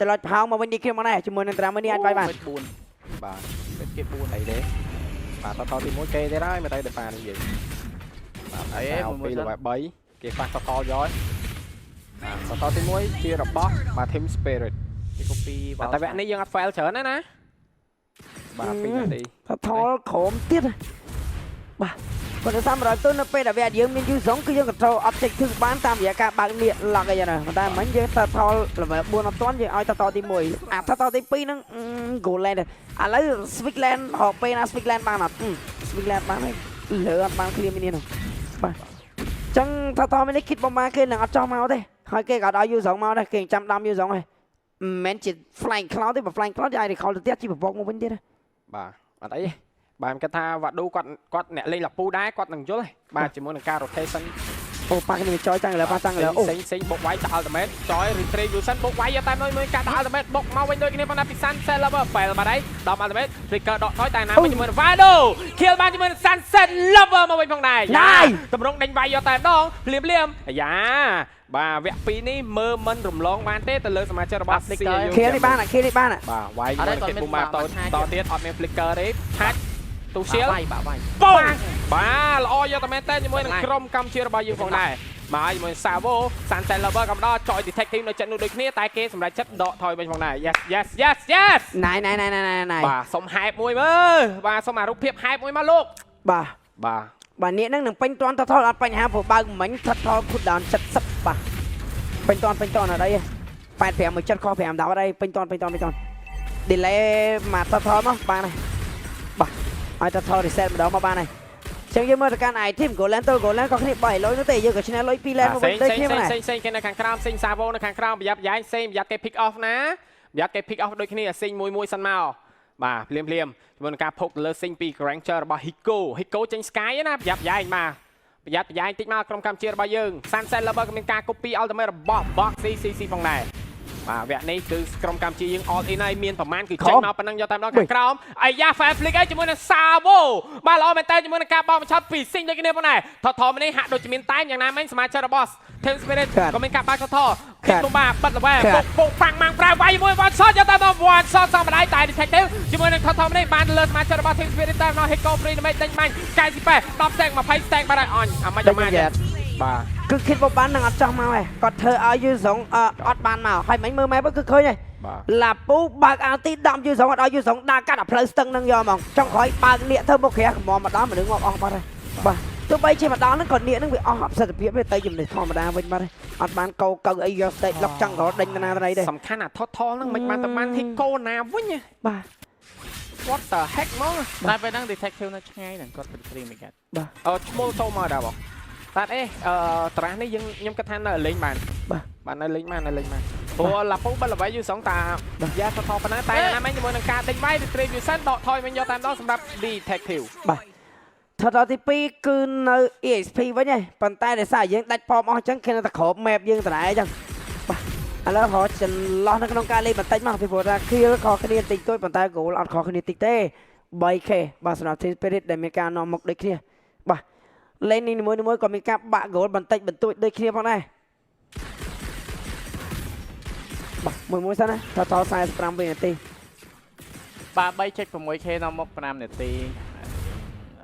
ចលចផោងមកវិញនេះគ្នាមកដែរជាមួយនឹងត្រាមួយនេះអាចវាយបាន 4 បាទ ពេតគេ4 អីទេបាទតតទី1គេទៀតហើយមើលទៅដេប៉ានេះយើងបាទ អេ អេ មួយ 2 level 3គេខ្វះតតយកហើយបាទតតទី1ជារបស់បាទ Team Spirit គេ copy បាទតែវគ្គនេះយើងអត់ fail ច្រើនណាណាបាទ2នាទី ថថលក្រោមទៀតបាទគាត់ទៅ300ទុននៅពេលដែលវាយើងមាន Yu Zhong គឺយើង control objective បានតាមរយៈការបើកនៀក lock អីចឹងណាប៉ុន្តែមិញយើងថថល level 4អត់ទាន់យើងឲ្យថថទី1អាថថទី2ហ្នឹង goal lane ឥឡូវ switch lane រកពេលណា switch lane បានអត់ switch lane បានហើយលើអត់បាន clear មាននេះបាទចឹងថថមួយនេះគិតបំមកគេនឹងអត់ចោះមកទេហើយគេក៏ឲ្យ Yu Zhong មកដែរគេចាំដាំ Yu Zhong ហើយមិនមែនជា flying cloud ទេបើ flying cloud គេអាច recall ទៅទៀតជីបបកមកវិញទៀតណា បាទអត់អីទេបាទខ្ញុំគិតថាវ៉ាឌូគាត់គាត់អ្នកលេងឡាពូដែរគាត់នឹងយល់ហើយបាទជាមួយនឹងការ rotation អូប៉ាគ្នាចយតាំងលើប៉ាតាំងលើអូ សេងសេងបុកវាយដាក់ ultimate ចយ retribution បុកវាយយកតែមួយមួយការដាក់ ultimate បុកមកវិញដូចគ្នាប៉ុន្តែពី Sunset Lover fail បាត់ហើយដល់ ultimate flicker ដកថយតែណាវិញជាមួយនឹង Vado kill បានជាមួយនឹង Sunset Lover មកវិញផងដែរ ណៃ តម្រងដេញវាយយកតែម្ដងភ្លាមភ្លាមអាយ៉ាបាទវគ្គ2នេះមើលមិនរំលងបានទេទៅលើសមាជិករបស់ CU ខៀនេះបានខៀនេះបាន បាទវាយជាមួយនឹងគេប៊ូម៉ាតតទៀតអត់មាន flicker ទេឆាច់ទូសៀល វាយបាក់វាយ បងបាទល្អយកតែមែនតើជាមួយនឹងក្រុមកម្ពុជារបស់យើងផងដែរបាទជាមួយ Savo Sunset Lover ក៏ដល់ចយ Detective នៅចិត្តនោះដូចគ្នាតែគេសម្រេចចិត្តដកថយវិញផងដែរ Yes yes yes yes ណៃណៃណៃណៃណៃណៃ បាទសុំហែបមួយមើលបាទសុំអារូបភាពហែបមួយមកលោក បាទ បាទ បាទនេះនឹងនឹងពេញតាន់ថថលអត់បញ្ហាព្រោះបើកមិញថថល put down 70បាទពេញតាន់ពេញតាន់អត់អី85មួយចិត្តខុស5ដល់អត់អីពេញតាន់ពេញតាន់ពេញតាន់ delay មកថថលមកបានហើយបាទឲ្យថថល reset ម្ដងមកបានហើយចឹងយើងមើលទៅកាន់ item gold lane ទៅ gold lane ក៏គ្នា3លុយនោះទេយើងក៏ឈ្នះលុយ2 lane មកវិញ សេងសេង ដូចគ្នាដែរ សេងសេងគេនៅខាងក្រោមសេង Savo នៅខាងក្រោមប្រយ័ត្នប្រយែងសេងប្រយ័ត្នគេ pick off ណាប្រយ័ត្នគេ pick off ដូចគ្នាសេងមួយមួយសិនមកបាទភ្លាមភ្លាមជាមួយនឹងការភោគទៅលើសេងពី Granger របស់ Hiko Hiko ចេញ Sky ណាប្រយ័ត្នប្រយែងបាទប្រយ័ត្នប្រយែងតិចមកក្រុមកម្ពុជារបស់យើង Sunset Lover ក៏មានការ copy ultimate របស់ Box CCC ផងដែរបាទវគ្គនេះគឺក្រុមកម្ពុជាយើង all in ហើយមានប្រមាណគឺចេញមកប៉ុណ្ណឹងយកតែម្ដងខាងក្រោមអាយ៉ា Fire Flick ឯងជាមួយនឹង Savo បាទល្អមែនតើជាមួយនឹងការបោកបញ្ឆោតពីស៊ីងដូចគ្នាផងដែរថថមនេះហាក់ដូចជាមានតែមយ៉ាងណាមិញសមាជិករបស់ Team Spirit ក៏មានការបើកថថគិតមកបាទបិទល្វែពុកពុកប៉ាំងម៉ាំងប្រើវាយមួយ one shot យកតែមក one shot សំម្ដាយតែ Detective ជាមួយនឹងថថមនេះបានលើសមាជិករបស់ Team Spirit តែម្ដង Hiko Free ដើម្បីដេញបាញ់98 10 stack 20 stack បាទហើយអញអាម៉េចអាម៉េចបាទ គឺគិតបបាននឹងអត់ចោះមកឯងគាត់ធ្វើឲ្យយូសងអត់បានមកហើយមិញមើលម៉ែគឺឃើញហើយ បាទ ឡាពូបើកអាទី10យូសងអត់ឲ្យយូសងដើរកាត់អាផ្លូវស្ទឹងនឹងយកហ្មងចុងក្រោយបើកនៀកធ្វើមុខក្រាស់កំមកដល់មនុស្សងាប់អស់បាត់ហើយបាទទោះបីជាមកដល់ហ្នឹងក៏នៀកហ្នឹងវាអស់អប្រសិទ្ធភាពវាទៅជំនឿធម្មតាវិញបាត់ហើយអត់បានកោកៅអីយកស្តេកលុកចង់រត់ដេញណាណាទេ សំខាន់អាថថហ្នឹងមិនបានទៅបាន Hiko ណាវិញ បាទ What the heck ហ្មង តែពេលហ្នឹង detective នៅឆ្ងាយហ្នឹងគាត់ទៅ free មិនកាត់ អឺឈ្មោះចូលមកដែរបងតែអេអឺត្រាស់នេះយើងខ្ញុំគិតថានៅលេងបានបាទនៅលេងបាននៅលេងបានព្រោះឡាពូបិទល្បីយូរសងតាយ៉ាថថប៉ុណ្ណាតែណាមិញជាមួយនឹងការដេញវាយ retribution ដកថយវិញយកតែម្ដងសម្រាប់ detective បាទថតទី2គឺនៅ EXP វិញឯងប៉ុន្តែដោយសារយើងដាច់ប៉មអស់អញ្ចឹងគេនៅតែគ្រប map យើងដដែលអញ្ចឹងបាទឥឡូវរកចន្លោះនៅក្នុងការលេងបន្តិចមកពីព្រោះថា kill ខុសគ្នាតិចតួចប៉ុន្តែ goal អត់ខុសគ្នាតិចទេ 3K បាទសម្រាប់ Team Spirit ដែលមានការនាំមុខដូចគ្នាបាទលេងនេះនីមួយៗក៏មានការបាក់ goal បន្តិចបន្តួចដូចគ្នាផងដែរបាទមួយមួយសិនណាថត45វិនាទី បាទ 3.6K នៅមុខ5នាទី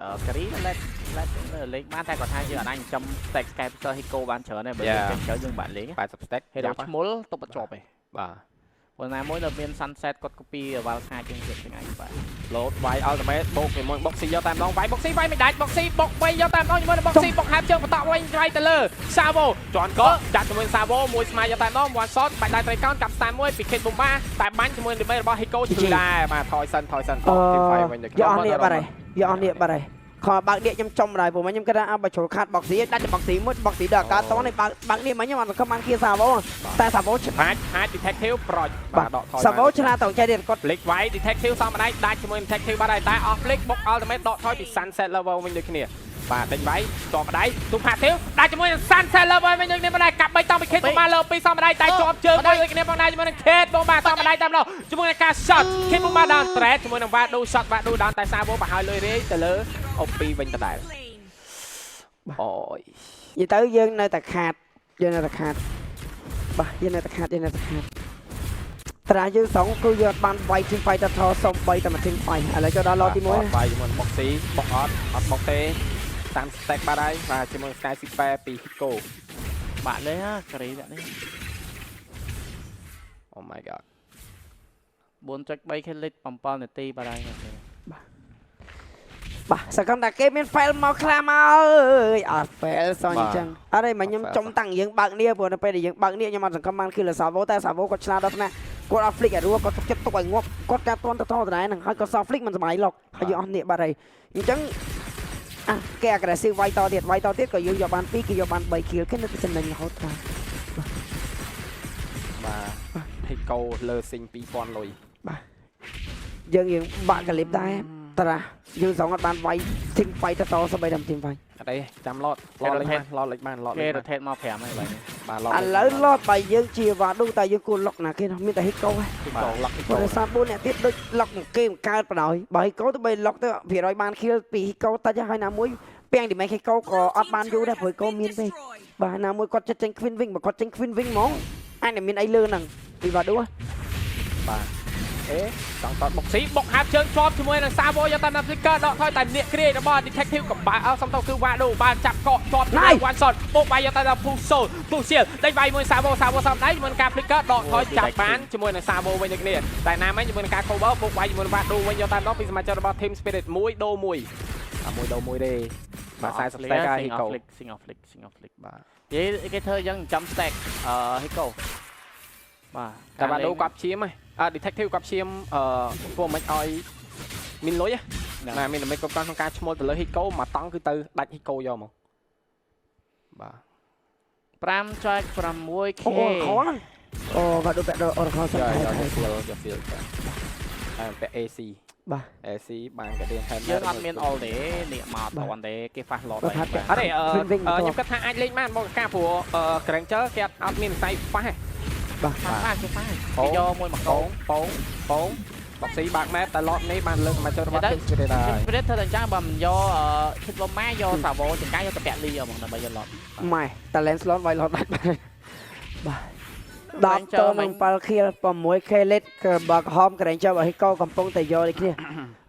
អឺការីលេតលេតលេងបានតែគាត់ថាយើងអាចចិញ្ចឹម stack Sky Pistol Hiko បានច្រើនដែរបើយើងចិញ្ចឹមច្រើនយើងបាក់លេង 80 stack ហេតុឈ្មោះទុកបញ្ចប់ឯង បាទ ព្រោះណាមួយនៅមាន sunset គាត់ copy វ៉ាល់ខាជាងទៀតថ្ងៃបាទ លោតវាយ ultimate បូកជាមួយបុកស៊ីយកតែម្ដងវាយបុកស៊ីវាយមិនដាច់បុកស៊ីបុកវិញយកតែម្ដងជាមួយនឹងបុកស៊ីបុកហាប់ជើងបន្តវិញវាយទៅលើ Savo ជន់កចាត់ជាមួយ Savo មួយស្មាយយកតែម្ដង one shot បាច់ដៃត្រីកោនកាប់ស្តានមួយពី Kid Bomba តែបាញ់ជាមួយនឹងរបស់ Hiko ឈឺដែរបាទថយសិនថយសិនត team fight វិញ យកអស់នេះបាត់ហើយយកអស់នេះបាត់ហើយខំបើកនេះខ្ញុំចំដែរព្រោះខ្ញុំគិតថាអើបើជ្រុលខាត់បុកស៊ីដាច់តែបុកស៊ីមួយបុកស៊ីដល់កើតតនេះបើកបើកនេះមិញខ្ញុំអត់ខំបានគៀសាវ៉ូតែសាវ៉ូ ហាច់ហាច់ detective ប្រូចបាទដកថយ សាវ៉ូឆ្លាតតចេះទៀតគាត់ Flick វាយ detective សំម្ដាយដាច់ជាមួយ detective បាត់ហើយតែអស់ flick បុក ultimate ដកថយពី sunset level វិញដូចគ្នាបាទដេញវាយជាប់ម្ដាយទូផាធីវដាច់ជាមួយនឹង sunset level វិញដូចគ្នាម្ដាយកាប់3តង់ពី Kid មកលើ2សំម្ដាយតែជាប់ជើងមួយដូចគ្នាផងដែរជាមួយនឹង Kid បងបាទសំម្ដាយតាមឡោជាមួយនឹងការ shot Kid បងបាទ down threat ជាមួយនឹង Vado shot Vado down តែ Savo ប្រហើយលុយរាយទៅលើអូពីវិញដដែលអូយ និយាយទៅយើងនៅតែខាតយើងនៅតែខាតបាទយើងនៅតែខាតយើងនៅតែខាត ត្រាយើងសងគឺយើងអត់បានវាយ team fight តថសំបីតែមួយ team fight ឥឡូវចូលដល់ lord ទី1 បាយជាមួយបុកស៊ីបុកអត់អត់បុកទេតាម stack បាត់ហើយបាទជាមួយ Sky Super ពី Hiko បាក់លេហ่า carry វគ្គនេះ Oh my god. 4.3 k លិត7នាទីបាត់ហើយអូខេ បាទសកម្មតែគេមាន fail មកខ្លះមកអើយអត់ fail សោះអញ្ចឹងអត់ទេមកខ្ញុំចំតាំងយើងបើកនេះព្រោះនៅពេលដែលយើងបើកនេះខ្ញុំអត់សង្ឃឹមបានគឺលើ Savo តែ Savo គាត់ឆ្លាតដល់ថ្នាក់គាត់អត់ flick ឲ្យរស់គាត់ទុកចិត្តទុកឲ្យងាប់គាត់ការតន់ទៅតដដែលហ្នឹងហើយគាត់សោ flick មិនសុបាយលុកហើយយើងអស់នេះបាត់ហើយអញ្ចឹងអាគេ aggressive វាយតទៀតវាយតទៀតក៏យើងយកបាន2គេយកបាន3 kill គេនៅតែចំណេញរហូតបាទ បាទ Hiko លើស៊ីង2000លុយ យើងយើងបាក់កលិបដែរតារាយើងសងអត់បានវាយ team fight ទៅតសបីតាម team fight អត់អីចាំឡតឡតលេងបានឡតលេងបានឡត គេ លេងបាន rotate មក5ហើយបាទ បាទឡត ឥឡូវឡតបើយើងជាវ៉ាឌូតែយើងគួរលុកណាគេនោះមានតែហិកូហ៎ បាទឡត ព្រោះដោយសារ4អ្នកទៀតដូចលុកគេមិនកើតបណ្ដោយបើហិកូទៅបីលុកទៅភាគរយបានខៀលពីហិកូតិចហើយណាមួយពាំងឌីមេហិកូក៏អត់បានយូរដែរព្រោះហិកូមានទេបាទណាមួយគាត់ចិត្តចេញ Queen Wing បើគាត់ចេញ Queen Wing ហ្មងអាចនឹងមានអីលើហ្នឹងពីវ៉ាឌូហ៎ បាទអេចង់តតបុក ស៊ីបុកហាប់ជើងជាប់ជាមួយនឹង Savo យកតាម Flicker ដកថយតែអ្នកគ្រាយរបស់ Detective កំបាអសំតោគឺ Wado បានចាប់កកជាប់ជាមួយ One Shot បុកវាយយកតាម Full Soul Full Shield ដេញវាយមួយ Savo Savo សំដៃជាមួយនឹងការ Flicker ដកថយចាប់បានជាមួយនឹង Savo វិញដូចគ្នាតែណាមិញជាមួយនឹងការ cover បុកវាយជាមួយនឹង Wado វិញយកតាមដងពីសមាជិករបស់ Team Spirit 1ដូ1អា1ដូ1ទេបាទ40 stack ហើយ Hiko flick sing off flick sing off flick បាទ និយាយគេធ្វើអញ្ចឹងចាំ stack អឺ Hiko បាទ តែ Wado គាត់ព្យាមហ៎អឺ Detective គាត់ព្យាមអឺធ្វើមិនឲ្យមានលុយណាមានដើម្បីគ្រប់គ្រងក្នុងការឈ្មោលទៅលើ Hiko មកតង់គឺទៅដាច់ Hiko យកមកបាទ 5.6K អូអូខហ្នឹងអូវ៉ាឌូពាក់អូខសិន យក ហើយ យក feel យក feel បាទហើយពាក់ AC បាទ AC បានក៏រៀន helmet យើងអត់មាន all ទេនេះមកតន់ទេគេ fast lot បាទ ហើយ បាទ អត់ទេអឺ Twin Wing ខ្ញុំគិតថាអាចលេងបានបងកាព្រោះអឺ Granger គេអត់មានវិស័យប៉ះទេ បាទ ហ្វាស់គេហ្វាស់គេយកមួយមក ពងពងពងបកស៊ីបាក់ម៉ែតែឡតនេះបានលើកមកចូលរបស់ Team Spirit ហើយ Spirit ធ្វើតែអញ្ចឹងបើមិនយកឈុតលំម៉ែយកសាវ៉ូចង្កាយកទៅពាក់លីហ្មងដើម្បីយក lot ម៉ែតា Lancelot វាយឡតដាច់បាត់បាទ10ទល់នឹង7 kill 6 k lead គឺបើក្រហម Granger បើ Hiko កំពុងតែយកដូចគ្នា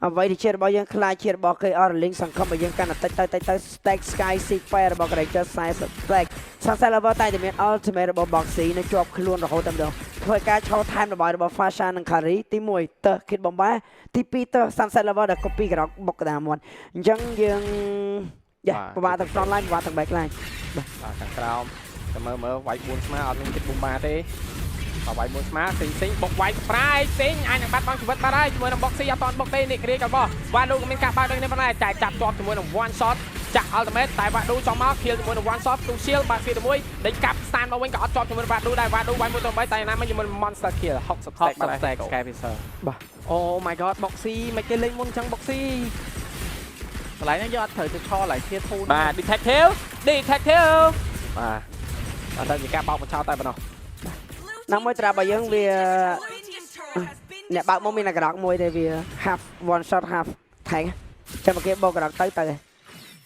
អ្វីដែលជារបស់យើងខ្លាចជារបស់គេអស់រលីងសង្ឃឹមឲ្យយើងកាន់តែតិចទៅតិចទៅ stack sky C8 របស់ Granger 40 stack Sunset Lover តែតែមាន ultimate របស់ Boxy នៅជាប់ខ្លួនរហូតតែម្ដងធ្វើការឆោថែមរបស់របស់ Fasha និង Carry ទី1ទៅ Kid Bomba ទី2ទៅ Sunset Lover ដែល copy ក្រោកបុកកដាមាត់អញ្ចឹងយើងយ៉ាពិបាកទាំង front line ពិបាកទាំង back line បាទខាងក្រោមតែមើលមើលវាយ4ស្មើអត់មានគិតប៊ូម៉ាទេបាទវាយ4ស្មើស៊ីងស៊ីងបុកវាយប្រាយស៊ីងអាចនឹងបាត់បង់ជីវិតបាត់ហើយជាមួយនឹងបុកស៊ីអត់តាន់បុកទេនេះគ្រាករបស់វ៉ាឌូក៏មានការបើកដូចនេះប៉ុន្តែតែចាប់ជាប់ជាមួយនឹង one shot ចាក់ ultimate តែវ៉ាឌូចង់មកខៀលជាមួយនឹង one shot ទូឈៀលបាទស៊ីទៅមួយដេញកាប់ស្តានមកវិញក៏អត់ជាប់ជាមួយនឹងវ៉ាឌូដែរវ៉ាឌូវាយមួយទៅ3តែណាមិញជាមួយនឹង monster kill 60 stack បាត់ 60 ហើយ stack Sky Piercer អូ my god បុកស៊ីមិនគេលេងមុនចឹងបុកស៊ី កន្លែងហ្នឹងយើងអត់ត្រូវទៅឆកន្លែងធាធូន បាទ detective detective បាទអត់តែជាការបោកបញ្ឆោតតែប៉ុណ្ណោះ ណាមួយត្រាប់បើយើងវាអ្នកបើកមកមានតែក្រកមួយទេវា half one shot half ថែងចាំបើគេបោកក្រកទៅទៅហើយ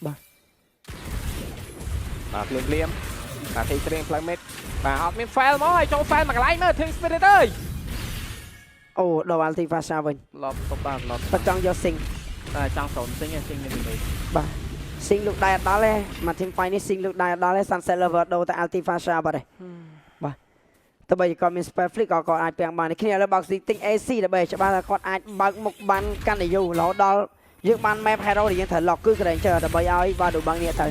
បាទភ្លាមភ្លាមបាទទីត្រៀមផ្លូវមេតបាទអត់មាន fail មកហើយចូល fail មួយកន្លែងមើល Team Spirit អើយ អូដល់ ulti Fasha វិញ ឡប់តុបបានឡប់ បើចង់យក sing តែចង់សូនសិងឯងសិងមានលេខ បាទ sing លោកដៃអត់ដល់ទេមក team fight នេះ sing លោកដៃអត់ដល់ទេ sunset lover ដូរទៅ ulti Fasha បាត់ហើយបាទតើបើគាត់មាន spell flick ក៏គាត់អាចពាំងបាននេះគ្នាឥឡូវបើកទិញ AC ដើម្បីឲ្យច្បាស់ថាគាត់អាចបើកមុខបានកាន់តែយូររហូតដល់យើងបាន map hero ដែលយើងត្រូវ lock គឺ Granger ដើម្បីឲ្យវ៉ាឌូបាំងនេះទៅ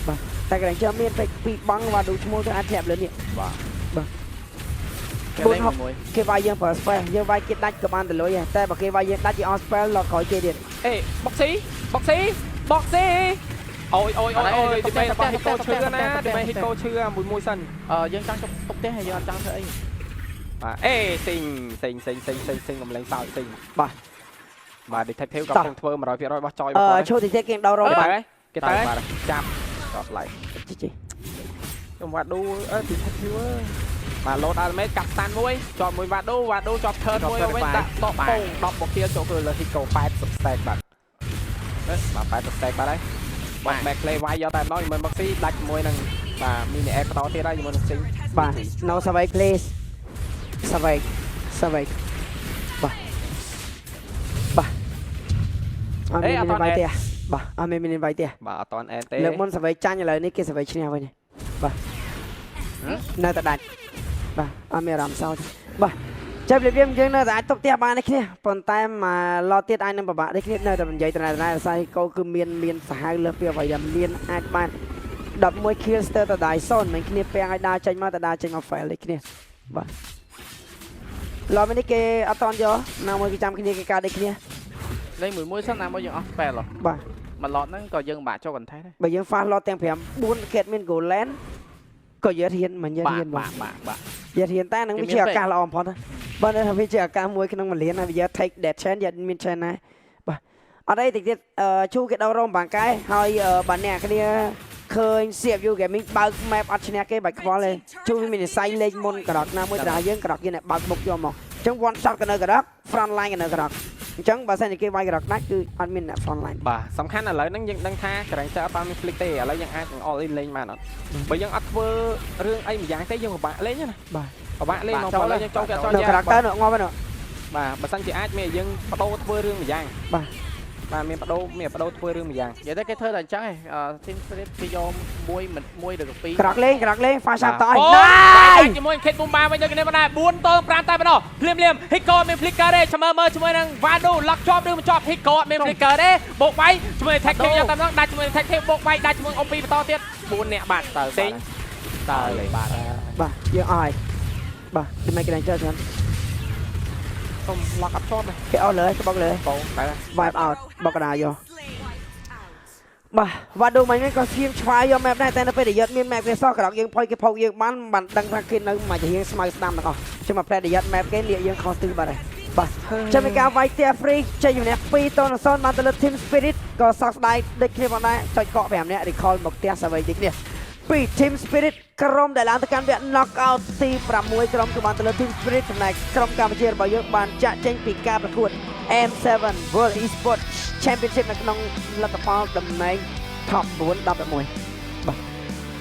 បាទតែ Granger មានពេកពីរបាំងវ៉ាឌូឈ្មោះទៅអាចធ្លាក់លើនេះ បាទ គេលេងមួយ គេវាយយើងប្រើ spell យើងវាយគេដាច់ក៏បានទៅលុយដែរតែបើគេវាយយើងដាច់យើងអស់ spell លក់ក្រោយគេទៀត អេបុកស៊ីបុកស៊ីបុកស៊ីអូយអូយអូយអូយទីមេរបស់ Hiko ឈឺណាទីមេ Hiko ឈឺមួយមួយសិន អឺយើងចង់ទុកផ្ទះហើយយើងអត់ចង់ធ្វើអី បាទអេស៊ីងស៊ីងស៊ីងស៊ីងស៊ីងស៊ីងកំឡែងសើចស៊ីង បាទ បាទ detective ក៏កំពុងធ្វើ100%របស់ចយ អឺ របស់គាត់ ឈូតិចទៀតគេដល់រង គេ បា ទៅគេទៅចាប់ចប់ឡៃ ជីជី ខ្ញុំវ៉ាឌូអឺ detective អើយបាទ load ultimate កាប់ស្តានមួយជាប់មួយវ៉ាឌូវ៉ាឌូជាប់ turn មួយវិញដាក់ដកពង10បុកគៀចូលគឺលើ Hiko 80 stack បាទបាទ80 stack បាទហើយបាទ back play វាយយកតែម្ដងជាមួយ Moxie ដាច់ជាមួយនឹងបាទ mini app បន្តទៀតហើយជាមួយនឹង Sing បាទ no survey please survey Savage បាទបាទអត់មានមានវាយទេបាទអត់មានមានវាយទេ បាទអត់តន់អែនទេ លើកមុន Savage ចាញ់ឥឡូវនេះគេ Savage ឈ្នះវិញបាទនៅតែដាច់បាទអត់មានអារម្មណ៍សោចបាទចាប់លៀមយើងនៅតែអាចទប់ផ្ទះបាននេះគ្នាប៉ុន្តែមកឡទៀតអាចនឹងពិបាកនេះគ្នានៅតែនិយាយត្រែត្រែសាយកោគឺមានមានសាហាវលើសពីអ្វីដែលមានអាចបាន11 kill ស្ទើរតែដៃ0មិនគ្នាពាំងឲ្យដើរចេញមកតែដើរចេញមក fail នេះគ្នាបាទឡនេះគេអត់តន់យកណាមួយគេចាំគ្នាគេកើតដូចគ្នា លេងមួយមួយសិនណាមួយយើងអស់ spell ហ៎។ បាទ។ មួយ lot ហ្នឹងក៏យើងបាក់ចូល contest ដែរ។ បើយើង fast lot ទាំង5 4គេមាន goal lane ក៏យើងហ៊ានមិនយើងហ៊ាន បាក់បាក់បាក់ យើងហ៊ានតែនឹងវាជាឱកាសល្អបំផុតណាបើនៅថាវាជាឱកាសមួយក្នុងមួយលានហើយយើង take that chance យើងមាន chance ណាបាទអត់អីតិចទៀតអឺឈូគេដោរោមបាងកែហើយបើអ្នកគ្នាឃើញ CFU Gaming បើក map អត់ឈ្នះគេបាច់ខ្វល់ទេឈូវាមាននិស័យលេងមុនក្រកណាមួយទៅដល់យើងក្រកយើងអ្នកបើកមុខយកមកអញ្ចឹង one shot ក៏នៅក្រក front line ក៏នៅក្រកអញ្ចឹងបើសិនជាគេវាយក្រកដាច់គឺអត់មានអ្នក front line។ បាទសំខាន់ឥឡូវហ្នឹងយើងដឹងថា Granger អត់បានមាន flick ទេឥឡូវយើងអាចនឹង all in លេងបានអត់បើយើងអត់ធ្វើរឿងអីម្យ៉ាងទេយើងពិបាកលេងណា បាទ។ ពិបាកលេងមកឥឡូវយើងចូលគេអត់ចូល នៅក្រកទៅងាប់ហ្នឹង។ បាទបើសិនជាអាចមានយើងបដូរធ្វើរឿងម្យ៉ាង បាទ។ បាទមានបដូរមានបដូរធ្វើរឿងម្យ៉ាង និយាយទៅគេធ្វើតែអញ្ចឹងឯង Team Spirit គេយកមួយមិនមួយឬក៏ពីរ ក្រកលេងក្រកលេង fast shot តអី អូ ណាយ យជាមួយ Kid Bomba វិញដូចគ្នាប៉ុណ្ណា4ទល់5តែប៉ុណ្ណោះភ្លាមភ្លាម Hiko មាន flicker ទេចាំមើលមើលជាមួយនឹង Vado lock ជាប់ឬមិនជាប់ Hiko អត់មាន flicker ទេបោកវាយជាមួយ Tech Team យកតែម្ដងដាច់ជាមួយ Tech Team បោកវាយដាច់ជាមួយ OP បន្តទៀត4នាក់បាត់ ទៅ សេង តើបាទ បាទយើងអស់ហើយបាទពីមិនគេដល់ច្រើន សុំ lock អត់ជាប់ទេ គេអស់លើគេបុកលើ បងតែ wipe out បុកកណ្ដាលយកបាទវ៉ាដូមិញក៏ឈាមឆ្វាយយក map ដែរតែនៅពេលដែលយកមាន map គេសោះក្រោកយើងផុយគេផោកយើងបានបានដឹងថាគេនៅមួយជារៀងស្មៅស្ដាំទាំងអស់ចាំមកផ្លែដែលយក map គេលាកយើងខុសទិសបាត់ហើយបាទចាំមានការវាយផ្ទះ free ចេញជំនះ2ត0បានទៅលើ Team Spirit ក៏សោកស្ដាយដូចគ្នាផងដែរចុចកក់5នាក់ recall មកផ្ទះសាវីដូចគ្នាពី Team Spirit ក្រុមដែលឡើងទៅកាន់វគ្គ knock out ទី6ក្រុមគឺបានទៅលើ Team Spirit ចំណែកក្រុមកម្ពុជារបស់យើងបានចាក់ចេញពីការប្រកួត M7 World Esports Championship នៅក្នុងលទ្ធផលតំណែង Top 9 11។